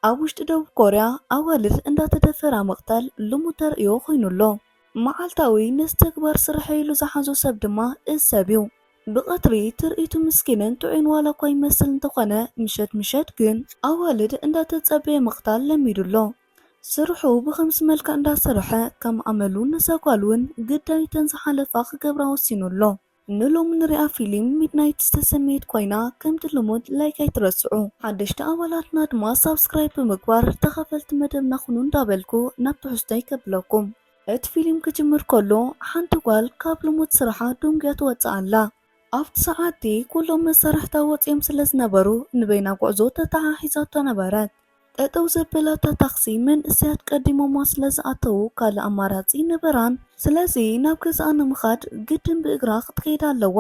ኣብ ውሽጢ ደቡብ ኮርያ ኣዋልድ እንዳተደፈራ ምቕታል ልሙድ ተርእዮ ኮይኑ ኣሎ። መዓልታዊ ነዚ ተግባር ስርሐይ ኢሉ ዝሓዞ ሰብ ድማ እዚ ሰብ እዩ። ብቐትሪ ትርኢቱ ምስኪንን ጥዑይን ዋላ እኳ ይመስል እንተኾነ፣ ምሸት ምሸት ግን ኣዋልድ እንዳተጸበየ ምቕታል ለሚዱ ኣሎ። ስርሑ ብኸምዚ መልክዕ እንዳሰርሐ ከም ኣመሉ ነዛ ጓል እውን ግዳይ እተን ዝሓለፋ ክገብራ ወሲኑ ኣሎ። ንሎሚ ንሪኣ ፊልም ሚድናይት ዝተሰመየት ኮይና ከምቲ ልሙድ ላይክ ኣይትረስዑ። ሓደሽቲ ኣባላትና ድማ ሳብስክራይብ ብምግባር ተኻፈልቲ መደብና ኩኑ እንዳበልኩ ናብ ትሕዝቶይ ከብለኩም። እቲ ፊልም ክጅምር ከሎ ሓንቲ ጓል ካብ ልሙድ ስራሓ ዱንግያ ትወፅእ ኣላ። ኣብቲ ሰዓቲ ኩሎም መሳርሕታ ወፂኦም ስለ ዝነበሩ ንበይና ጉዕዞ ተተሓሒዛቶ ነበረት። ጠጠው ዘበላታ ታክሲ መንእሰያት ቀዲሞማ ስለ ዝኣተዉ ካልእ ኣማራፂ ነበራን። ስለዚ ናብ ገዛኣ ንምኻድ ግድን ብእግራ ክትከይድ ኣለዋ።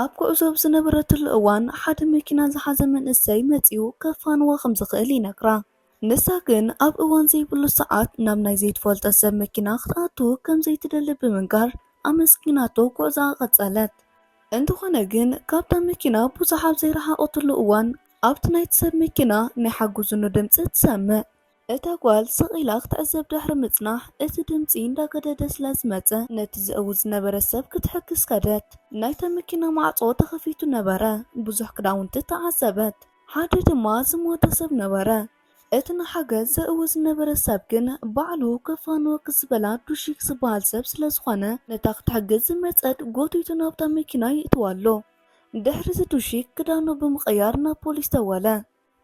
ኣብ ጉዕዞ ኣብ ዝነበረትሉ እዋን ሓደ መኪና ዝሓዘ መንእሰይ መፂኡ ከፋንዋ ከም ዝኽእል ይነግራ። ንሳ ግን ኣብ እዋን ዘይብሉ ሰዓት ናብ ናይ ዘይትፈልጦ ሰብ መኪና ክትኣቱ ከም ዘይትደሊ ብምንጋር ኣመስጊናቶ ጉዕዞኣ ቀጸለት። እንተኾነ ግን ካብታ መኪና ብዙሕ ኣብ ዘይረሓቐትሉ እዋን ኣብቲ ናይቲ ሰብ መኪና ናይ ሓጉዝኑ ድምፂ ትሰምዕ። እታ ጓል ስቕ ኢላ ክትዕዘብ ድሕሪ ምጽናሕ እቲ ድምፂ እንዳገደደ ስለ ዝመጸ ነቲ ዘእውዝ ዝነበረ ሰብ ክትሕግዝ ከደት። ናይታ መኪና ማዕጾ ተኸፊቱ ነበረ። ብዙሕ ክዳውንቲ ተዓዘበት። ሓደ ድማ ዝሞተ ሰብ ነበረ። እቲ ንሓገዝ ዘእውዝ ዝነበረ ሰብ ግን ባዕሉ ከፋንወኪ ዝበላ ዱሺክ ዝበሃል ሰብ ስለ ዝኾነ ነታ ክትሕግዝ ዝመጸት ጎቲቱ ናብታ መኪና ይእትዋ ኣሎ። ድሕሪ እዚ ዱሺክ ክዳኑ ብምቕያር ናብ ፖሊስ ደወለ።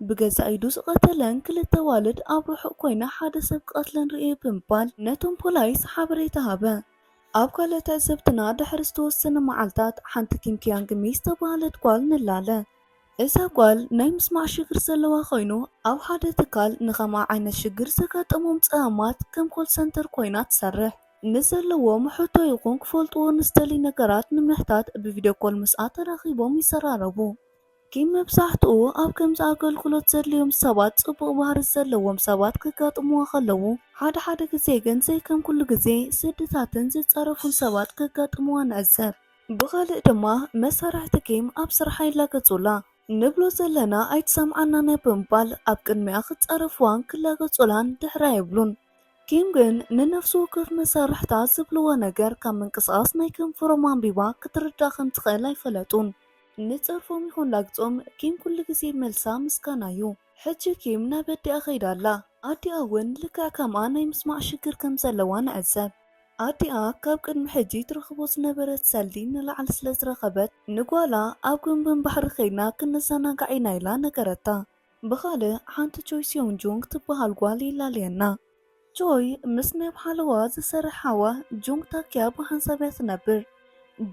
ብገዛእ ኢዱ ዝቐተለን ክልተ ኣዋልድ ኣብ ርሑቕ ኮይነ ሓደ ሰብ ክቐትለን ርእየ ብምባል ነቶም ፖላይስ ሓበሬታ ሃበ። ኣብ ካልእ ትዕዝብትና ድሕሪ ዝተወሰነ መዓልታት ሓንቲ ኪም ኪያንግ ሚ ዝተባህለት ጓል ንላለ። እዛ ጓል ናይ ምስማዕ ሽግር ዘለዋ ኮይኑ ኣብ ሓደ ትካል ንኸምኣ ዓይነት ሽግር ዘጋጠሞም ጸገማት ከም ኮል ሰንተር ኮይና ትሰርሕ። ንዘለዎም ሕቶ ይኹን ክፈልጥዎ ንዝደሊ ነገራት ንምሕታት ብቪድዮ ኮል ምስኣ ተራኺቦም ይዘራረቡ። ኪም መብዛሕትኡ ኣብ ከምዚ ኣገልግሎት ዘድልዮም ሰባት ጽቡቕ ባህሪ ዘለዎም ሰባት ከጋጥምዋ ከለዉ፣ ሓደ ሓደ ግዜ ግን ዘይከም ኩሉ ግዜ ስድታትን ዝጻረፉን ሰባት ከጋጥምዋ ንዕዘብ። ብኻልእ ድማ መሳርሕቲ ኪም ኣብ ስርሓ ይላገጹላ። ንብሎ ዘለና ኣይትሰምዓናን እያ ብምባል ኣብ ቅድሚኣ ክጻረፍዋን ክላገጹላን ድሕር ኣይብሉን። ኪም ግን ንነፍሲ ወከፍ መሳርሕታ ዝብልዎ ነገር ካብ ምንቅስቓስ ናይ ከንፈሮም ኣንቢባ ክትርዳእ ከም ትኽእል ኣይፈለጡን። ንጸርፎም ይኹን ላግጾም ኪም ኩሉ ግዜ መልሳ ምስጋና እዩ። ሕጂ ኪም ናብ ኣዲኣ ከይዳ ኣላ። ኣዲኣ እውን ልክዕ ከምኣ ናይ ምስማዕ ሽግር ከም ዘለዋ ንዕዘብ። ኣዲኣ ካብ ቅድሚ ሕጂ ትረኽቦ ዝነበረት ሰልዲ ንላዕሊ ስለ ዝረኸበት ንጓላ ኣብ ገምገም ባሕሪ ከይድና ክንዘናጋዕ ኢና ኢላ ነገረታ። ብኻልእ ሓንቲ ቾይ ሲዮን ጁንግ ትበሃል ጓል ይላለየና። ጆይ ምስ ናይ ሓለዋ ዝሰርሕ ሓዋ ጆንግ ታክያ ብሓንሳብ እያ ትነብር።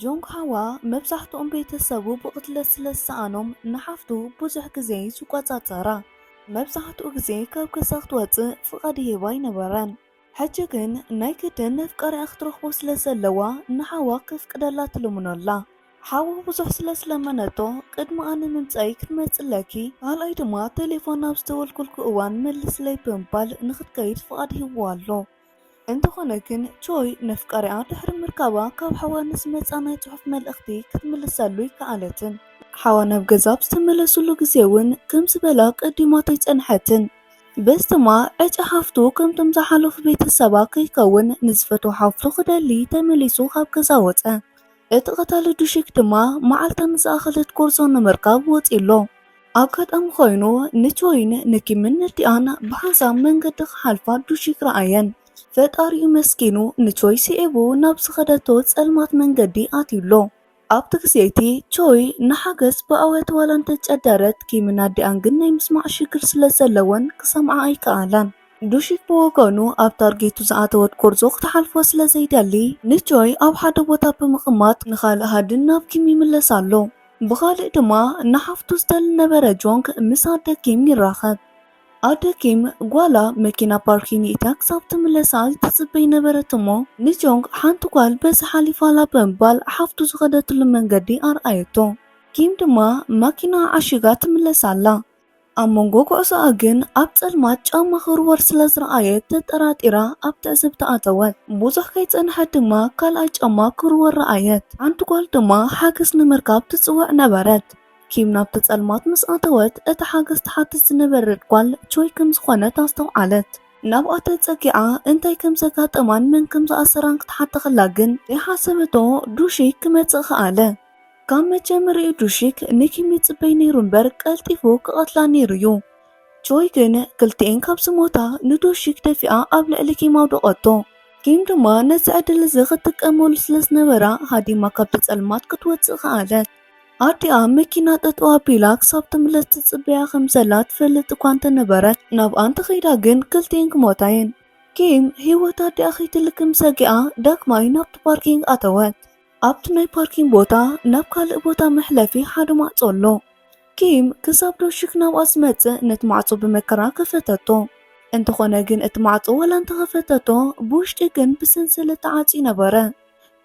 ጆንግ ሓዋ መብዛሕትኦም ቤተሰቡ ብቕትለት ስለ ዝሰኣኖም ንሓፍቱ ብዙሕ ግዜ እዩ ዝቆጻጸራ። መብዛሕትኡ ግዜ ካብ ገዛ ክትወጽእ ፍቓድ ይህባ ኣይነበረን። ሕጂ ግን ናይ ግድን ነፍቃሪኣ ክትረኽቦ ስለ ዘለዋ ንሓዋ ከፍቅደላ ትልምኖ ኣላ። ሓዋ ብዙሕ ስለ ዝለመነቶ ቅድሚ ኣነ ምምጻይ ክትመጽእ ኣለኪ፣ ካልኣይ ድማ ቴሌፎን ኣብ ዝደወልኩልኪ እዋን መልስለይ ብምባል ንኽትከይድ ፍቓድ ሂብዋ ኣሎ። እንተኾነ ግን ቾይ ነፍቃሪኣ ድሕሪ ምርካባ ካብ ሓዋ ንዝመጻ ናይ ጽሑፍ መልእኽቲ ክትምልሰሉ ኣይከኣለትን። ሓዋ ናብ ገዛ ኣብ ዝተመለሱሉ ግዜ እውን ከምዚ በላ ቀዲማቶ ኣይጸንሐትን። በዚ ድማ ዕጫ ሓፍቱ ከምቶም ዝሓለፉ ቤተሰባ ከይከውን ንዝፈትዋ ሓፍቱ ክደሊ ተመሊሱ ካብ ገዛ ወጸ። እቲ ቀታሊ ዱሺክ ድማ መዓልታ ንዝኣኸለት ጎርዞ ንምርካብ ወጺኡ ኣሎ። ኣጋጣሚ ኮይኑ ንቾይን ንኪምን ነዲኣን ብሓንሳብ መንገዲ ክሓልፋ ዱሺክ ረኣየን። ፈጣሪኡ መስኪኑ ንቾይ ስዒቡ ናብ ዝኸደቶ ጸልማት መንገዲ ኣትዩ ኣሎ። ኣብቲ ግዜ እቲ ቾይ ንሓገዝ ብኣውያት ዋላ እንተጨደረት ኪምን ኣዲኣን ግን ናይ ምስማዕ ሽግር ስለ ዘለወን ክሰምዓ ኣይከኣላን። ዱሺክ ብወገኑ ኣብ ታርጌቱ ዝኣተወት ጎርዞ ክትሓልፎ ስለ ዘይደሊ ንቾይ ኣብ ሓደ ቦታ ብምቕማጥ ንኻልእ ሃድን ናብ ኪም ይምለስ ኣሎ። ብኻልእ ድማ ንሓፍቱ ዝደሊ ነበረ ጆንግ ምስ ኣደ ኪም ይራኸብ። ኣደ ኪም ጓላ መኪና ፓርኪን ይእትያ ክሳብ ትምለሳ ትጽበይ ነበረት እሞ ንጆንግ ሓንቲ ጓል በዚ ሓሊፋላ ብምባል ሓፍቱ ዝኸደትሉ መንገዲ ኣርኣየቶ። ኪም ድማ ማኪና ዓሺጋ ትምለስ ኣላ። ኣብ መንጎ ጉዕዞኣ ግን ኣብ ጸልማት ጫማ ክውርወር ስለ ዝረኣየት ተጠራጢራ ኣብ ትዕዝብቲ ኣተወት። ብዙሕ ከይጸንሐት ድማ ካልኣይ ጫማ ክውርወር ረኣየት። ሓንቲ ጓል ድማ ሓገዝ ንምርካብ ትጽውዕ ነበረት። ኪም ናብቲ ጸልማት ምስ ኣተወት፣ እታ ሓገዝ ትሓትት ዝነበረት ጓል ቾይ ከም ዝኾነት ኣስተውዓለት። ናብኣ ተጸጊዓ እንታይ ከም ዘጋጠማን መን ከም ዝኣሰራን ክትሓታ ከላ ግን ዘይሓሰበቶ ዱሺክ ክመጽእ ከኣለ። ካብ መጀመሪኡ ዱሺክ ንኪም ይጽበይ ነይሩ እምበር ቀልጢፉ ክቐትላ ነይሩ እዩ። ቾይ ግን ክልቲኤን ካብ ዝሞታ ንዶሺክ ደፊኣ ኣብ ልዕሊ ኪም ኣውደቐቶ። ኪም ድማ ነዚ ዕድል እዚ ክትጥቀመሉ ስለ ዝነበራ ሃዲማ ካብቲ ጸልማት ክትወጽእ ከኣለት። ኣዲኣ መኪና ጠጠው ኣቢላ ክሳብ ትምለስ ትጽበያ ከም ዘላ ትፈልጥ እኳ እንተነበረት፣ ናብኣ እንተኸይዳ ግን ክልቲኤን ክሞታ እየን። ኪም ህይወት ኣዲኣ ከይትልክም ሰጊኣ ዳግማይ ናብቲ ፓርኪንግ ኣተወት። ኣብቲ ናይ ፓርኪንግ ቦታ ናብ ካልእ ቦታ መሕለፊ ሓደ ማዕጾ ኣሎ። ኪም ክሳብ ዶሺክ ናብኣ ዝመጽእ ነቲ ማዕጾ ብመከራ ከፈተቶ። እንተኾነ ግን እቲ ማዕጾ ዋላ እንተኸፈተቶ ብውሽጢ ግን ብሰንሰለት ተዓጽዩ ነበረ።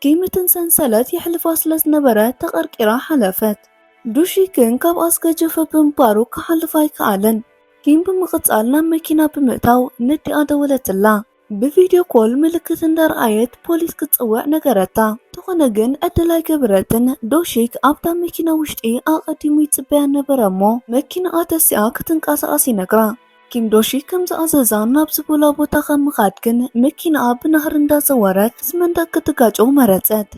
ኪም እትን ሰንሰለት የሕልፋ ስለ ዝነበረ ተቐርቂራ ሓለፈት። ዱሺክን ካብኣ ዝገጀፈ ብምባሩ ክሓልፍ ኣይከኣለን። ኪም ብምቕጻል ናብ መኪና ብምእታው ነዲኣ ደወለትላ። ብቪድዮ ኮል ምልክት እንዳረኣየት ፖሊስ ክትጽውዕ ነገረታ። እንተኾነ ግን ዕድል ኣይገበረትን። ዶሺክ ኣብታ መኪና ውሽጢ ኣቐዲሙ ይጽበያ ነበረ እሞ መኪናኣ ተሲኣ ክትንቀሳቐስ ይነግራ። ኪም ዶሺክ ከም ዝኣዘዛ ናብ ዝበላ ቦታ ከም ምኻድ ግን መኪናኣ ብናህሪ እንዳዘወረት ምስ መንደቕ ክትጋጨው መረጸት።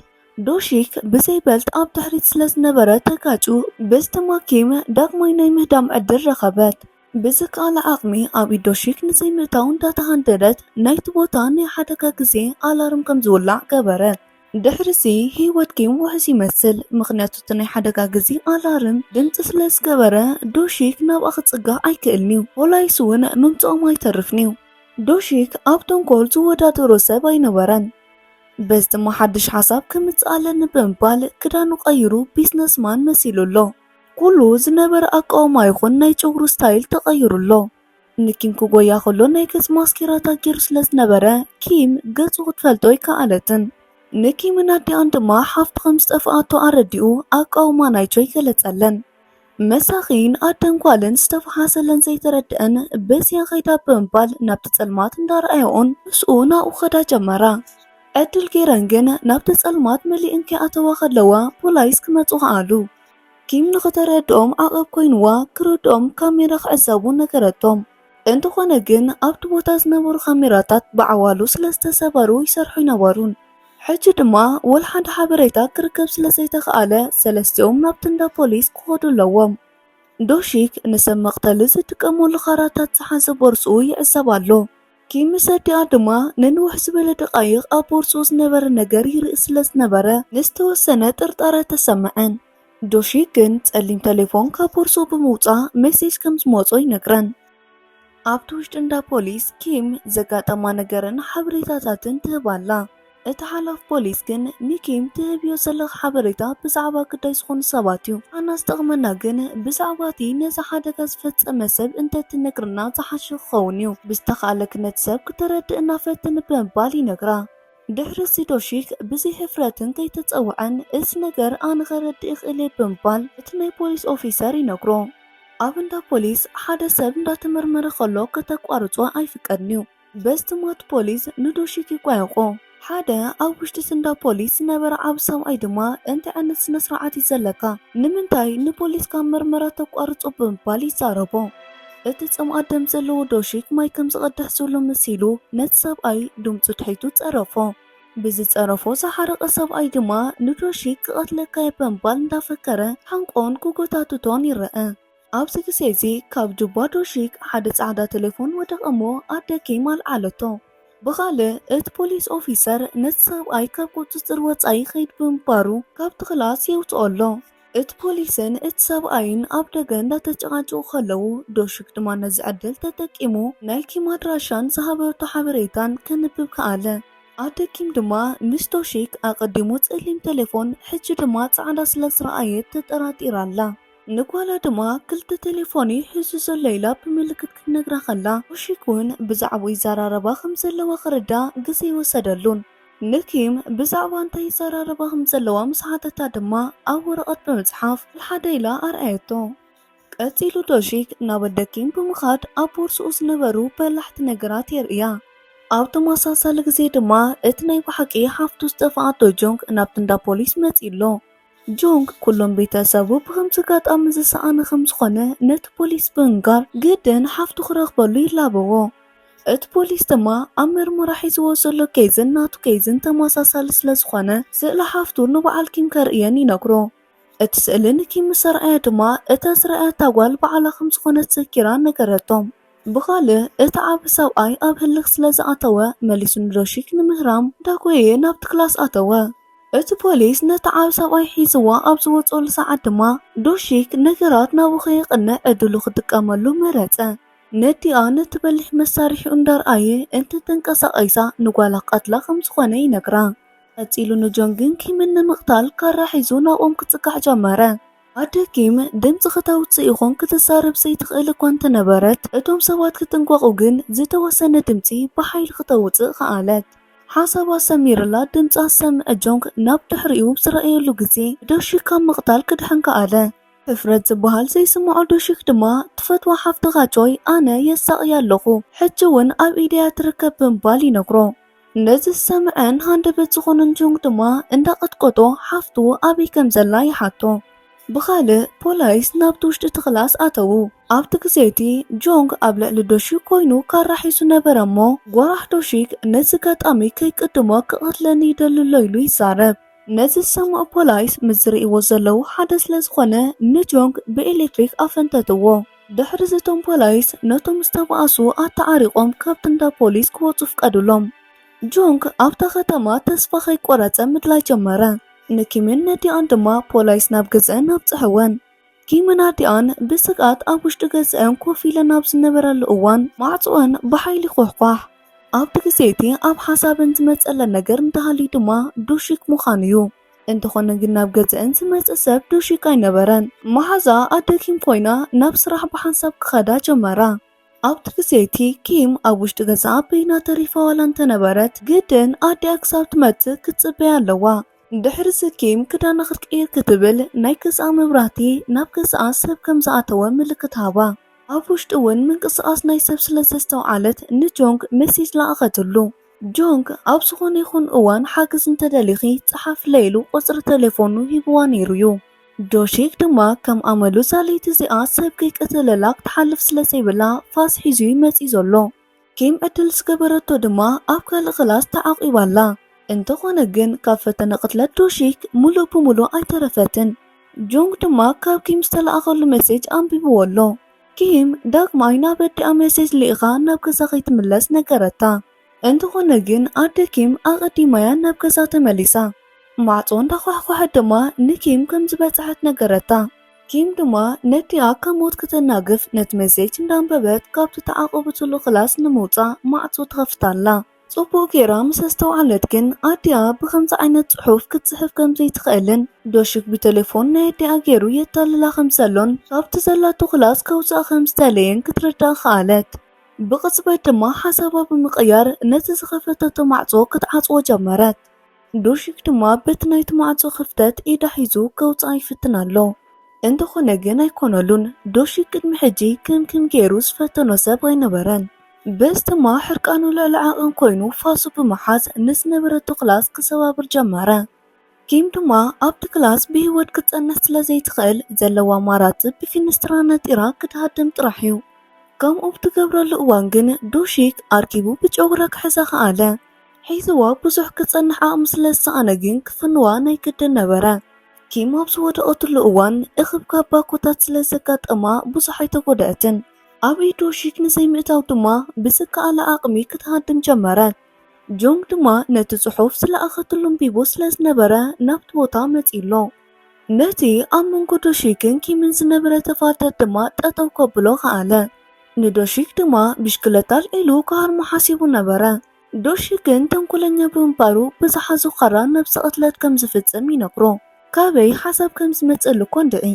ዶሺክ ብዘይበልጥ ኣብ ድሕሪት ስለ ዝነበረ ተጋጩ። በዚ ድማ ኪም ዳግማይ ናይ ምህዳም ዕድል ረኸበት። ብዝከኣላ ዓቕሚ ኣብ ኢድ ዶሺክ ንዘይምእታው እንዳተሃንደደት ናይቲ ቦታ ናይ ሓደጋ ግዜ ኣላርም ከም ዝውላዕ ገበረት። ድሕሪዚ ህይወት ኪም ውሑስ ይመስል፣ ምኽንያቱ እቲ ናይ ሓደጋ ግዜ ኣላርም ድምፂ ስለ ዝገበረ ዶሺክ ናብኣ ክፅጋዕ ኣይክእልን እዩ። ፖላይስ እውን ምምፅኦም ኣይተርፍን እዩ። ዶሺክ ኣብ ተንኮል ዝወዳደሮ ሰብ ኣይነበረን። በዚ ድማ ሓድሽ ሓሳብ ከምፅእ ኣለኒ ብምባል ክዳኑ ቀይሩ ቢዝነስማን መሲሉ ኣሎ። ኩሉ ዝነበረ ኣቃውማ ይኹን ናይ ጨጉሩ ስታይል ተቐይሩ ኣሎ። ንኪም ክጎያ ከሎ ናይ ገጽ ማስኬራታት ገይሩ ስለ ዝነበረ ኪም ገጹ ክትፈልጦ ኣይከኣለትን። ንኪምን ኣዲኣን ድማ ሓፍቱ ከም ዝጠፍኣቶ ኣረዲኡ ኣቃውማ ናይ ቾይ ገለጸለን። መሳኺን ኣደን ጓልን ዝተፈሓሰለን ዘይተረድአን በዚያ ከይዳ ብምባል ናብቲ ጸልማት እንዳረኣየኦን ምስኡ ናብኡ ከዳ ጀመራ። ዕድል ገይረን ግን ናብቲ ጸልማት መሊእን ከይኣተዋ ከለዋ ፖላይስ ክመጹ ከኣሉ። ኪም ንኽተረድኦም ዓቐብ ኮይንዋ ክረድኦም ካሜራ ክዕዘቡ ነገረቶም። እንተኾነ ግን ኣብቲ ቦታ ዝነበሩ ካሜራታት ብዓዋሉ ስለ ዝተሰበሩ ይሰርሑ ኣይነበሩን። ሕጂ ድማ ወላ ሓደ ሓበሬታ ክርከብ ስለ ዘይተኽኣለ ሰለስቲኦም ናብቲ እንዳ ፖሊስ ክኸዱ ኣለዎም። ዶሺክ ንሰብ መቕተሊ ዝጥቀመሉ ኻራታት ዝሓዘ ቦርስኡ ይዕዘብ ኣሎ። ኪም ምስ ኣዲኣ ድማ ንንውሕ ዝበለ ደቓይቕ ኣብ ቦርስኡ ዝነበረ ነገር ይርኢ ስለ ዝነበረ ንዝተወሰነ ጥርጣረ ተሰምዐን። ዶሺክ ግን ጸሊም ቴሌፎን ካብ ቦርስኡ ብምውጻእ ሜሴጅ ከም ዝመጾ ይነግረን። ኣብቲ ውሽጢ እንዳ ፖሊስ ኪም ዘጋጠማ ነገርን ሓበሬታታትን ትህብ ኣላ። እቲ ሓላፊ ፖሊስ ግን ንኪም ትህብዮ ዘለኺ ሓበሬታ ብዛዕባ ግዳይ ዝኾኑ ሰባት እዩ። ኣና ዝጠቕመና ግን ብዛዕባ እቲ ነዚ ሓደጋ ዝፈጸመ ሰብ እንተትነግርና ዝሓሸ ክኸውን እዩ። ብዝተኻእለኪ ነቲ ሰብ ክተረድእና ፈትኒ ብምባል ይነግራ። ድሕሪ እዚ ዶሺክ ብዘይ ሕፍረትን ከይተጸውዐን እዚ ነገር ኣነ ከረድእ ይኽእል እየ ብምባል እቲ ናይ ፖሊስ ኦፊሰር ይነግሮ። ኣብ እንዳ ፖሊስ ሓደ ሰብ እንዳተመርመረ ከሎ ከተቋርጾ ኣይፍቀድን እዩ። በዚ ድማ እቲ ፖሊስ ንዶሺክ ይቋየቖ። ሓደ ኣብ ውሽጢ እቲ እንዳ ፖሊስ ዝነበረ ዓቢ ሰብኣይ ድማ እንታይ ዓይነት ስነ ስርዓት እዩ ዘለካ? ንምንታይ ንፖሊስ ካብ መርመራ ተቋርጾ ብምባል ይዛረቦ። እቲ ጽምኣት ደም ዘለዎ ዶሺክ ማይ ከም ዝቐድሕ ዘሎ መሲሉ ነቲ ሰብኣይ ድምጹ ትሒቱ ጸረፎ። ብዝጸረፎ ዝሓረቐ ሰብኣይ ድማ ንዶሺክ ክቐትለካ እየ ብምባል እንዳፈከረ ሓንቆን ክጎታትቶን ይረአ። ኣብዚ ግዜ እዚ ካብ ጁባ ዶሺክ ሓደ ጻዕዳ ቴሌፎን ወደቐ እሞ ኣደ ኪም ኣልዓለቶ። ብኻልእ እቲ ፖሊስ ኦፊሰር ነቲ ሰብኣይ ካብ ቁጽጽር ወጻኢ ይኸይድ ብምንባሩ ካብቲ ክላስ የውጽኦ ኣሎ። እቲ ፖሊስን እቲ ሰብኣይን ኣብ ደገ እንዳተጨቓጨቑ ከለዉ ዶሺክ ድማ ነዚ ዕድል ተጠቂሙ ናይ ኪም ኣድራሻን ዝሃበቶ ሓበሬታን ከንብብ ከኣለ። ኣደ ኪም ድማ ምስ ዶሺክ ኣቐዲሙ ጸሊም ቴሌፎን ሕጂ ድማ ጻዕዳ ስለ ዝረኣየት ተጠራጢራ ኣላ። ንጓላ ድማ ክልተ ቴሌፎን እዩ ሒዙ ዘሎ ኢላ ብምልክት ክትነግራ ከላ፣ ዶሺክ እውን ብዛዕባኡ ይዘራረባ ከም ዘለዋ ክርዳእ ግዜ ኣይወሰደሉን። ንኪም ብዛዕባ እንታይ ይዘራረባ ከም ዘለዋ ምስ ሓተታ ድማ ኣብ ወረቐት ብምጽሓፍ ሓደ ኢላ ኣርኣየቶ። ቀጺሉ ዶሺክ ናብ ኣደ ኪም ብምኻድ ኣብ ቦርስኡ ዝነበሩ በላሕቲ ነገራት የርእያ። ኣብ ተመሳሳሊ ግዜ ድማ እቲ ናይ ብሓቂ ሓፍቱ ዝጠፍኣቶ ጆንግ ናብቲ እንዳ ፖሊስ መጺኡ ኣሎ። ጆንግ ኩሎም ቤተሰቡ ብኸምዚ ኣጋጣሚ ዝሰኣነ ከም ዝኾነ ነቲ ፖሊስ ብምንጋር ግድን ሓፍቱ ክረኽበሉ ይላበዎ። እቲ ፖሊስ ድማ ኣብ መርመራ ሒዝዎ ዘሎ ኬዝን ናቱ ኬዝን ተመሳሳሊ ስለ ዝኾነ ስእሊ ሓፍቱ ንበዓል ኪም ከርእየን ይነግሮ። እቲ ስእሊ ንኪም ምስ ኣርኣያ ድማ እታ ዝረኣያታ ጓል በዓላ ከም ዝኾነት ዘኪራ ነገረቶ። ብኻልእ እቲ ዓቢ ሰብኣይ ኣብ ህልኽ ስለ ዝኣተወ መሊሱ ንዶሺክ ንምህራም ዳጎየ ናብቲ ክላስ ኣተወ። እቲ ፖሊስ ነቲ ዓቢ ሰብኣይ ሒዝዋ ኣብ ዝወጸሉ ሰዓት ድማ ዶሺክ ነገራት ናብኡ ከየቕንዕ ዕድሉ ክጥቀመሉ መረጸ። ነዲኣ ነቲ በሊሕ መሳርሒኡ እንዳርኣየ እንተተንቀሳቒሳ ንጓላ ክቐትላ ከም ዝኾነ ይነግራ። ቀጺሉ ንጆንግን ኪምን ንምቕታል ካራ ሒዙ ናብኦም ክጽጋዕ ጀመረ። ኣደ ኪም ድምጺ ክተውጽእ ይኹን ክትዛረብ ዘይትኽእል እኳ እንተነበረት፣ እቶም ሰባት ክጥንቀቑ ግን ዝተወሰነ ድምጺ ብሓይሊ ክተውጽእ ከኣለት። ሓሳባ ሰሚርላ ድምጻ ዝሰምዐ ጆንግ ናብ ድሕሪኡ ብዝረኣየሉ ግዜ ዶሺክ ካብ ምቕታል ክድሕን ከኣለ። ሕፍረት ዝበሃል ዘይስምዖ ዶሺክ ድማ ትፈትዋ ሓፍትኻ ቾይ ኣነ የሳቕያ ኣለኹ፣ ሕጂ እውን ኣብ ኢደያ ትርከብ ብምባል ይነግሮ። ነዚ ዝሰምዐን ሃንደበት ዝኾነን ጆንግ ድማ እንዳቐጥቀጦ ሓፍቱ ኣበይ ከም ዘላ ይሓቶ። ብኻልእ ፖላይስ ናብቲ ውሽጢ እቲ ክላስ ኣተዉ። ኣብቲ ግዜ እቲ ጆንግ ኣብ ልዕሊ ዶሺክ ኮይኑ ካራ ሒዙ ነበረ እሞ ጎራሕ ዶሺክ ነዚ ኣጋጣሚ ከይቅድሞ ክቐትለኒ ይደሊ ኣሎ ኢሉ ይዛረብ። ነዚ ዝሰምዖ ፖላይስ ምስ ዝርእይዎ ዘለዉ ሓደ ስለ ዝኾነ ንጆንግ ብኤሌክትሪክ ኣፈንተትዎ። ድሕሪ እዚ እቶም ፖላይስ ነቶም ዝተባእሱ ኣተዓሪቖም ካብቲ እንዳ ፖሊስ ክወጹ ፍቀዱሎም። ጆንግ ኣብታ ከተማ ተስፋ ከይቆረጸ ምድላይ ጀመረ። ንኪምን ነዲኣን ድማ ፖላይስ ናብ ገዝአን ኣብጽሕወን። ኪምን ኣዲኣን ብስግኣት ኣብ ውሽጢ ገዝአን ኮፍ ኢለን ኣብ ዝነበራሉ እዋን ማዕጾአን ብሓይሊ ኳሕኳሕ። ኣብቲ ግዜ እቲ ኣብ ሓሳበን ዝመጸለን ነገር እንተሃልዩ ድማ ዶሺክ ምዃኑ እዩ። እንተኾነ ግን ናብ ገዝአን ዝመጸ ሰብ ዶሺክ ኣይነበረን። መሓዛ ኣደ ኪም ኮይና ናብ ስራሕ ብሓንሳብ ክኸዳ ጀመራ። ኣብቲ ግዜ እቲ ኪም ኣብ ውሽጢ ገዛኣ በይና ተሪፋ ዋላ እንተነበረት ግድን ኣዲኣ ክሳብ ትመጽእ ክትጽበያ ኣለዋ። ድሕሪ እዚ ኪም ክዳና ክትቅይር ክትብል ናይ ገዛኣ መብራህቲ ናብ ገዛኣ ሰብ ከም ዝኣተወ ምልክት ሃባ። ኣብ ውሽጢ እውን ምንቅስቓስ ናይ ሰብ ስለ ዘስተውዓለት ንጆንግ መሴጅ ለኣኸትሉ። ጆንግ ኣብ ዝኾነ ይኹን እዋን ሓገዝ እንተደሊኺ ጸሓፍለይ ኢሉ ቁጽሪ ተሌፎኑ ሂብዋ ነይሩ እዩ። ዶሺክ ድማ ከም ኣመሉ እዛ ለይቲ እዚኣ ሰብ ከይቀተለላ ክትሓልፍ ስለ ዘይብላ ፋስ ሒዙ እዩ መጺኡ ዘሎ። ኪም ዕድል ዝገበረቶ ድማ ኣብ ካልእ ክላስ ተዓቒባ ኣላ። እንተኾነ ግን ካብ ፈተነ ቅትለት ዶሺክ ሙሉእ ብሙሉእ ኣይተረፈትን። ጆንግ ድማ ካብ ኪም ዝተለኣኸሉ መሴጅ ኣንቢብዎ ኣሎ። ኪም ዳግማይ ናብ ኣዲኣ መሴጅ ልኢኻ ናብ ገዛ ከይትምለስ ነገረታ። እንተኾነ ግን ኣደ ኪም ኣቐዲማያ ናብ ገዛ ተመሊሳ። ማዕጾ እንዳኳሕኳሐት ድማ ንኪም ከም ዝበጽሐት ነገረታ። ኪም ድማ ነዲኣ ካብ ሞት ከተናግፍ ነቲ መሴጅ እንዳንበበት ካብቲ ተዓቆበትሉ ክላስ ንምውጻእ ማዕጾ ትኸፍት ኣላ። ጽቡቕ ጌራ ምስ ኣስተውዓለት ግን ኣዲኣ ብኸምዚ ዓይነት ጽሑፍ ክትጽሕፍ ከም ዘይትኽእልን ዶሺክ ብቴሌፎን ናይ ኣዲኣ ጌሩ የታልላ ከም ዘሎን ካብቲ ዘላቶ ክላስ ከውጽኣ ከም ዝደለየን ክትርዳእ ከኣለት። ብቕጽበት ድማ ሓሳባ ብምቕያር ነቲ ዝኸፈተቶ ማዕጾ ክትዓጽዎ ጀመረት። ዶሺክ ድማ በቲ ናይቲ ማዕጾ ክፍተት ኢዳ ሒዙ ከውጽኣ ይፍትን ኣሎ። እንተኾነ ግን ኣይኮነሉን። ዶሺክ ቅድሚ ሕጂ ከም ኪም ጌሩ ዝፈተኖ ሰብ ኣይነበረን። በዚ ድማ ሕርቃኑ ልዕሊ ዓቐን ኮይኑ ፋሱ ብምሓዝ ንዝነበረቶ ክላስ ክሰባብር ጀመረ። ኪም ድማ ኣብቲ ክላስ ብህይወት ክትጸንሕ ስለ ዘይትኽእል ዘለዋ ኣማራጺ ብፊንስትራ ነጢራ ክትሃድም ጥራሕ እዩ። ከምኡ ብትገብረሉ እዋን ግን ዶሺክ ኣርኪቡ ብጨጉራ ክሕዛ ከኣለ። ሒዝዋ ብዙሕ ክጸንሕ ዓቕሚ ስለ ዝሰኣነ ግን ክፍንዋ ናይ ግድን ነበረ። ኪም ኣብ ዝወደቐትሉ እዋን እኽብካብ ባኮታት ስለ ዘጋጠማ ብዙሕ ኣይተጎድኣትን። ኣብ ኢድ ዶሺክ ንዘይምእታው ድማ ብዝከኣላ ዓቕሚ ክትሃድም ጀመረት። ጆንግ ድማ ነቲ ጽሑፍ ዝለኣኸትሉ ኣንቢቡ ስለ ዝነበረ ናብቲ ቦታ መጺኡ ኣሎ። ነቲ ኣብ መንጎ ዶሺክን ኪምን ዝነበረ ተፋጠጥ ድማ ጠጠው ከብሎ ከኣለ። ንዶሺክ ድማ ብሽክለታ ኣልዒሉ ክሃርሞ ሓሲቡ ነበረ። ዶሺክ ግን ተንኮለኛ ብምንባሩ ብዝሓዞ ካራ ነብሰ ቅትለት ከም ዝፍጽም ይነግሮ። ካበይ ሓሳብ ከም ዝመጸሉ እኮ እንድዒ።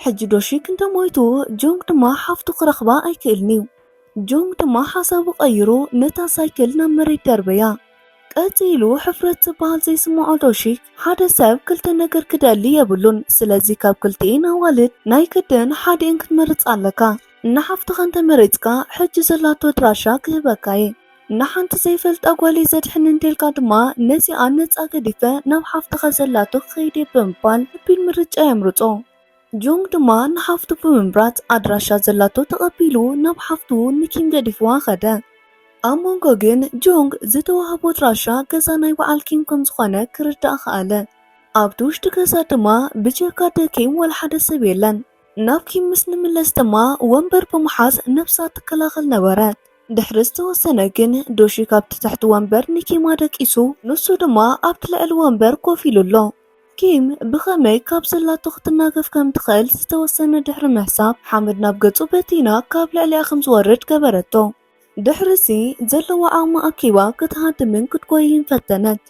ሕጂ ዶሺክ እንተሞይቱ ጆንግ ድማ ሓፍቱ ክረኽባ ኣይክእልን እዩ። ጆንግ ድማ ሓሳቡ ቀይሩ ነታ ሳይክል ናብ መሬት ደርበያ። ቀጺሉ ሕፍረት ዝበሃል ዘይስምዖ ዶሺክ ሓደ ሰብ ክልተ ነገር ክደሊ የብሉን። ስለዚ ካብ ክልቲኤን ኣዋልድ ናይ ግድን ሓዲኤን ክትመርጽ ኣለካ። ንሓፍትኻ እንተመሪጽካ ሕጂ ዘላቶ ኣድራሻ ክህበካ እየ። ንሓንቲ ዘይፈልጣ ጓለይ ዘድሕን እንተልካ ድማ ነዚኣ ነጻ ገዲፈ ናብ ሓፍትኻ ዘላቶ ክኸይድ እየ ብምባል ከቢድ ምርጫ የምርጾ። ጆንግ ድማ ንሓፍቱ ብምምራጽ ኣድራሻ ዘላቶ ተቐቢሉ ናብ ሓፍቱ ንኪም ገዲፍዋ ኸደ። ኣብ መንጎ ግን ጆንግ ዝተዋህቦ ኣድራሻ ገዛ ናይ በዓል ኪም ከም ዝኾነ ክርዳእ ከኣለ። ኣብቲ ውሽጢ ገዛ ድማ ብጀካ ደኪም ወላ ሓደ ሰብ የለን። ናብ ኪም ምስ ንምለስ ድማ ወንበር ብምሓዝ ነብሳ ትከላኸል ነበረት። ድሕሪ ዝተወሰነ ግን ዶሺክ ኣብቲ ትሕቲ ወንበር ንኪም ኣደቂሱ፣ ንሱ ድማ ኣብቲ ልዕሊ ወንበር ኮፍ ኢሉ ኣሎ። ኪም ብኸመይ ካብ ዘላቶ ክትናገፍ ከም ትኽእል ዝተወሰነ ድሕሪ ምሕሳብ ሓመድ ናብ ገጹ በቲና ካብ ልዕሊኣ ከም ዝወርድ ገበረቶ። ድሕርዚ ዘለዋ ዓቕሚ ኣኪባ ክትሃድምን ክትጎይይን ፈተነት።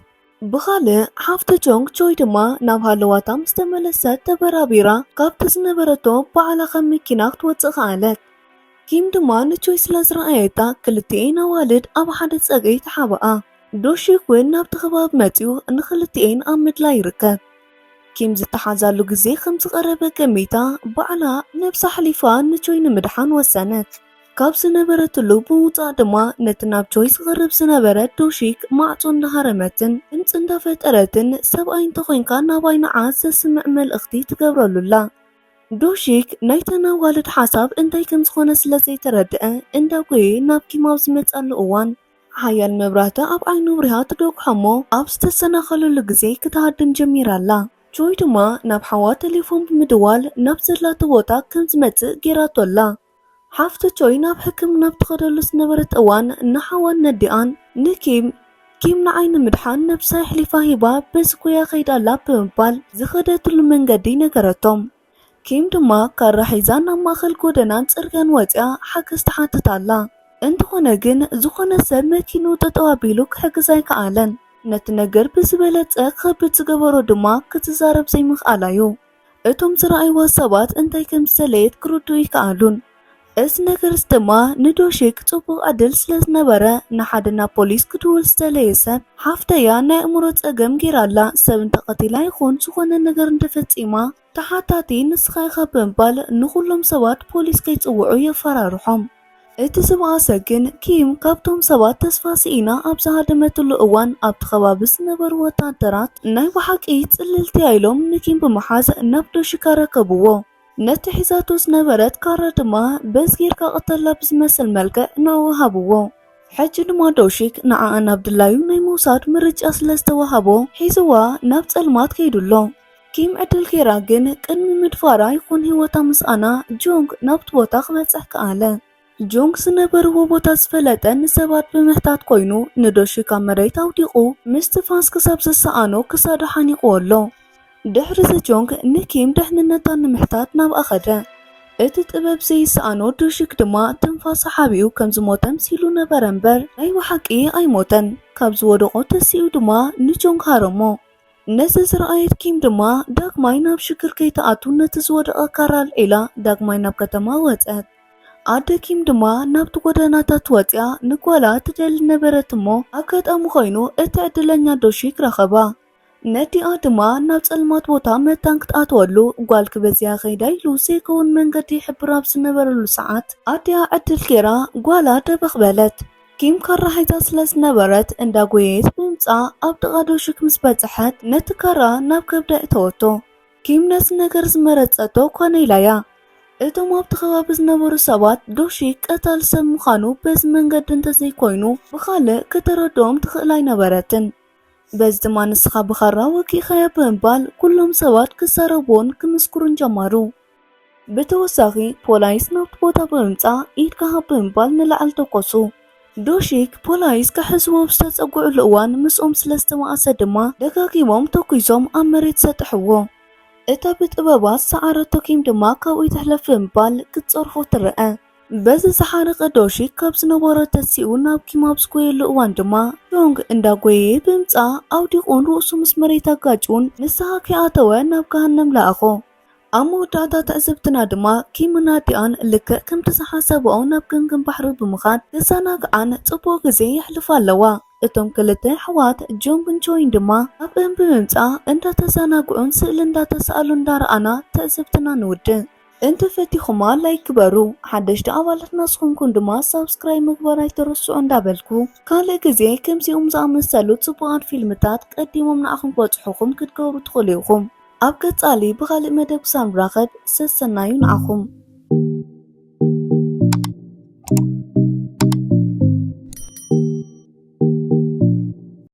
ብኻልእ ሓፍቲ ጆንግ ቾይ ድማ ናብ ሃለዋታ ምስ ተመለሰት ተበራቢራ ካብቲ ዝነበረቶ ባዕላ ካብ መኪና ክትወጽእ ከኣለት። ኪም ድማ ንቾይ ስለ ዝረኣየታ ክልቲኤን ኣዋልድ ኣብ ሓደ ጸገይ ተሓባኣ። ዶሺክ እውን ናብቲ ከባቢ መጺኡ ንክልቲኤን ኣብ ምድላይ ይርከብ። ኪም ዝተሓዛሉ ግዜ ከም ዝቐረበ ገሚታ ባዕላ ነብሳ ኣሕሊፋ ንቾይ ንምድሓን ወሰነት። ካብ ዝነበረትሉ ብምውጻእ ድማ ነቲ ናብ ቾይ ዝቐርብ ዝነበረ ዶሺክ ማዕጾ እንዳሃረመትን ድምጺ እንዳፈጠረትን ሰብኣይ እንተኾይንካ ናባይ ንዓ ዘስምዕ መልእኽቲ ትገብረሉላ። ዶሺክ ናይተን ኣዋልድ ሓሳብ እንታይ ከም ዝኾነ ስለ ዘይተረድአ እንዳጎየ ናብ ኪም ኣብ ዝመጻሉ እዋን ሓያል መብራህቲ ኣብ ዓይኑ ብሪሃ ትደጉሖ እሞ ኣብ ዝተሰናኸለሉ ግዜ ክትሃድም ጀሚራ ኣላ። ቾይ ድማ ናብ ሓዋ ቴሌፎን ብምድዋል ናብ ዘላቶ ቦታ ከም ዝመጽእ ጌራቶ ኣላ። ሓፍቲ ቾይ ናብ ሕክምና ኣብ ትኸደሉ ዝነበረት እዋን ንሓዋን ነዲኣን ንኪም ኪም ንዓይ ንምድሓን ነብሳ ኣሕሊፋ ሂባ በዚ ጎያ ከይዳ ኣላ ብምባል ዝኸደትሉ መንገዲ ነገረቶም። ኪም ድማ ካራ ሒዛ ናብ ማእከል ጎደናን ጽርግያን ወጺኣ ሓገዝ ትሓትት ኣላ። እንተኾነ ግን ዝኾነ ሰብ መኪንኡ ጠጠው ኣቢሉ ክሕግዝ ኣይከኣለን። ነቲ ነገር ብዝበለጸ ክኸብድ ዝገበሮ ድማ ክትዛረብ ዘይምኽኣላ እዩ። እቶም ዝረኣይዋ ሰባት እንታይ ከም ዝደለየት ክርድኡ ኣይከኣሉን። እዚ ነገርስ ድማ ንዶሺክ ጽቡቕ ዕድል ስለ ዝነበረ ንሓደ ናብ ፖሊስ ክድውል ዝደለየ ሰብ ሓፍተያ ናይ ኣእምሮ ጸገም ጌራ ኣላ፣ ሰብ እንተቐቲላ ይኹን ዝኾነ ነገር እንተፈጺማ ተሓታቲ ንስኻ ኢኻ ብምባል ንኹሎም ሰባት ፖሊስ ከይጽውዑ የፈራርሖም። እቲ ዝበኣሰ ግን ኪም ካብቶም ሰባት ተስፋ ስኢና ኣብ ዝሃደመትሉ እዋን ኣብቲ ከባቢ ዝነበሩ ወታደራት ናይ ብሓቂ ጽልልቲ እያ ኢሎም ንኪም ብምሓዝ ናብ ዶሺክ ኣረከብዎ። ነቲ ሒዛቶ ዝነበረት ካራ ድማ በዚ ጌርካ ቅተላ ብዝመስል መልክዕ ንዕኡ ሃብዎ። ሕጂ ድማ ዶሺክ ንዓኣ ናብ ድላዩ ናይ ምውሳድ ምርጫ ስለ ዝተዋሃቦ ሒዝዋ ናብ ጸልማት ከይዱ ኣሎ። ኪም ዕድል ጌራ ግን ቅድሚ ምድፋራ ይኹን ህይወታ ምስኣና ጆንግ ናብቲ ቦታ ክበጽሕ ከኣለ። ጆንግ ዝነበርዎ ቦታ ዝፈለጠ ንሰባት ብምሕታት ኮይኑ ንዶሺክ ኣብ መሬት ኣውዲቑ ምስትንፋስ ክሳብ ዝሰኣኖ ክሳዱ ሓኒቑዎ ኣሎ። ድሕሪ እዚ ጆንግ ንኪም ድሕንነታ ንምሕታት ናብኣ ኸደ። እቲ ጥበብ ዘይሰኣኖ ዶሺክ ድማ ትንፋሱ ሓቢኡ ከም ዝሞተ ምሲሉ ነበረ እምበር ናይ ብሓቂ ኣይሞተን። ካብ ዝወደቖ ተሲኡ ድማ ንጆንግ ሃረሞ። ነዚ ዝረኣየት ኪም ድማ ዳግማይ ናብ ሽግር ከይትኣቱ ነቲ ዝወደቐ ካራ ኣልዒላ ዳግማይ ናብ ከተማ ወጸት። ኣደ ኪም ድማ ናብቲ ጎደናታት ወጺኣ ንጓላ ትደሊ ነበረት እሞ ኣጋጣሚ ኮይኑ እቲ ዕድለኛ ዶሺክ ረኸባ። ነዲኣ ድማ ናብ ጸልማት ቦታ መታን ክትኣትወሉ ጓል ክበዝያ ከይዳ ኢሉ ዘይከውን መንገዲ ይሕብር ኣብ ዝነበረሉ ሰዓት ኣዲኣ ዕድል ጌራ ጓላ ደበኽ በለት። ኪም ካራ ሒዛ ስለ ዝነበረት እንዳጎየየት ብምጻ ኣብ ጥቓ ዶሺክ ምስ በጽሐት ነቲ ካራ ናብ ከብዳ እተወቶ። ኪም ነዚ ነገር ዝመረጸቶ ኮነ ኢላ እያ። እቶም ኣብቲ ከባቢ ዝነበሩ ሰባት ዶሺክ ቀታሊ ሰብ ምዃኑ በዚ መንገዲ እንተዘይኮይኑ ብኻልእ ከተረድኦም ትኽእል ኣይነበረትን። በዚ ድማ ንስኻ ብኻራ ወጊእኻያ ብምባል ኩሎም ሰባት ክዛረብዎን ክምስክሩን ጀመሩ። ብተወሳኺ ፖላይስ ናብቲ ቦታ ብምምጻእ ኢድካ ሃብ ብምባል ንላዕሊ ተኮሱ። ዶሺክ ፖላይስ ክሕዝዎ ኣብ ዝተጸግዑሉ እዋን ምስኦም ስለ ዝተባኣሰ ድማ ደጋጊሞም ተኩሶም ኣብ መሬት ሰጥሕዎ። እታ ብጥበባት ዝሰዓረቶ ኪም ድማ ካብኡ ይትሕለፍ ብምባል ክትጸርፎ ትረአ። በዚ ዝሓረቐ ዶሺክ ካብ ዝነበሮ ተሲኡ ናብ ኪም ኣብ ዝጎየሉ እዋን ድማ ጆንግ እንዳጎየየ ብምጻእ ኣውዲቑን ርእሱ ምስ መሬት ኣጋጭውን ንስሃ ከይኣተወ ናብ ገሃነም ለኣኾ። ኣብ መወዳእታ ትዕዝብትና ድማ ኪምን ኣዲኣን ልክዕ ከምቲ ዝሓሰብኦ ናብ ገምገም ባሕሪ ብምኻድ ክዘናግዓን ጽቡቕ ግዜ የሕልፋ ኣለዋ። እቶም ክልተ ኣሕዋት ጆንግን ቾይን ድማ ኣብ እም ብምምጻእ እንዳተዘናግዑን ስእሊ እንዳተሳእሉ እንዳረኣና ትዕዝብትና ንውድእ። እንተፈቲኹማ ላይክ ግበሩ። ሓደሽቲ ኣባላት ናስኹምኩም ድማ ሳብስክራይብ ምግባር ኣይትረስዑ እንዳበልኩ፣ ካልእ ግዜ ከምዚኦም ዝኣመሰሉ ጽቡቓት ፊልምታት ቀዲሞም ንዓኹም ክበጽሑኹም ክትገብሩ ትኽእሉ ኢኹም። ኣብ ቀጻሊ ብኻልእ መደብ ክሳብ ንራኸብ ሰሰናዩ ንዓኹም።